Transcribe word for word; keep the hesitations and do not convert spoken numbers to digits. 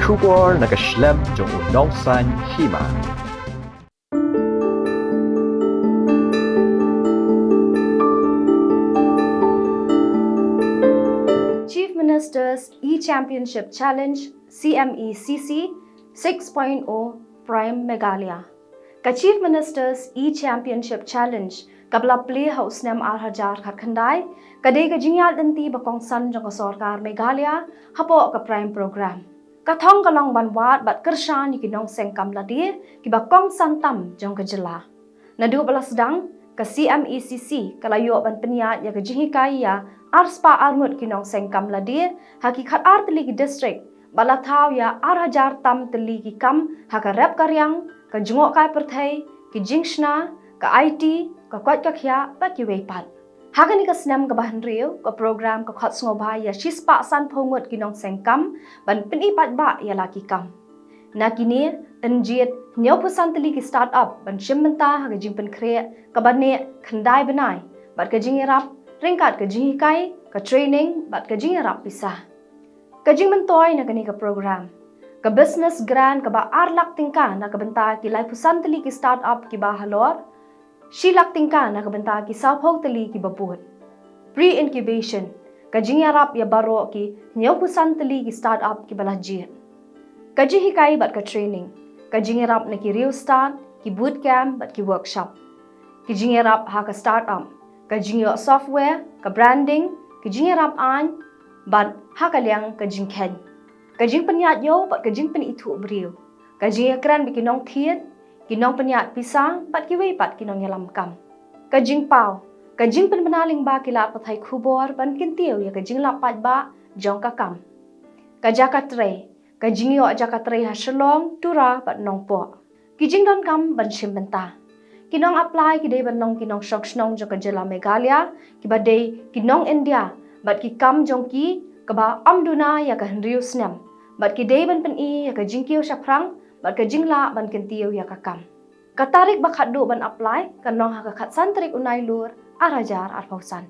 Khubor na ka shlem jong u nongsan hima. Chief Minister's E-Championship Challenge, C M E C C six point oh, Prime Meghalaya. Ka Chief Minister's E-Championship Challenge kaba la plie ha u snem ar hajar khatkhyndai, ka dei ka jingïaid lynti ba kongsan jong ka sorkar Meghalaya hapoh ka Prime Programme. Ka thong ka long ban wad bad kyrshan ïa ki nongseng kam lade kiba kongsan tam jong ka jylla. Naduh ba la sdang, ka C M E C C ka la ïoh ban pynïaid ïa ka jinghikai ïa ar spah ar ngut ki nongseng kam lade ha ki khatar tylli ki district, bad la thaw ïa ar hajar tam tylli ki kam ha ka rep ka riang, ka jngohkai pyrthei, ki jingshna, ka I T, ka koit ka khiah bad kiwei pat. Ha kane ka snem kaba hynriew, ka program ka khot sngewbha ïa shispah sanphew ngut ki nongseng kam ban pyni paidbah ïa la ki kam. Na kine, yn jied hynñiewphew san tylli ki start-up ban shim bynta ha ka jingpynkhreh kaba neh khyndai bnai, bad ka jingïarap ryngkat ka jinghikai, ka training bad ka jingïarap pisa. Ka jingmyntoi na kane ka program: ka business grant kaba ar lak tyngka na ka bynta ki laiphew san tylli ki start-up kiba halor, shi lak tyngka na ka bynta ki sawphew tylli kiba bud. Pre-incubation, ka jingïarap ïa baroh ki hynñiewphew san tylli ki start-up kiba la jied. Ka jinghikai bad ka training, ka jingïarap na ki riewstad, ki bootcamp bad ki workshop. Ki jingïarap ha ka start-up, ka jingïoh software, ka branding, ki jingïarap aiñ, bad ha ka liang ka jingkheiñ, ka jingpynïaid ïew bad ka jingpynithuh briew, ka jingïakren bad ki nongthied, ki nongpynïaid pisa bad kiwei pat ki nongïalam kam. Ka jingpaw, ka jingpynbna lyngba ki lad pathai khubor ban kyntiew ïa ka jinglap paidbah jong ka kam. Ka jaka trei, ka jingïoh jaka trei ha Shillong, Tura bad Nongpoh. Ki jingdonkam ban shim bynta: ki nong apply ki dei ban long ki nongshong shnong jong ka jylla Meghalaya, kiba dei ki nong India, bad ki kam jong ki kaba ym duna ïa ka hynriew snem, bad ki dei ban pyni ïa ka jingkiew shaphrang bad ka jinglah ban kyntiew ïa ka kam. Ka tarik ba khatduh ban apply ka long ha ka khatsan tarik u Nailur ar hajar arphew san.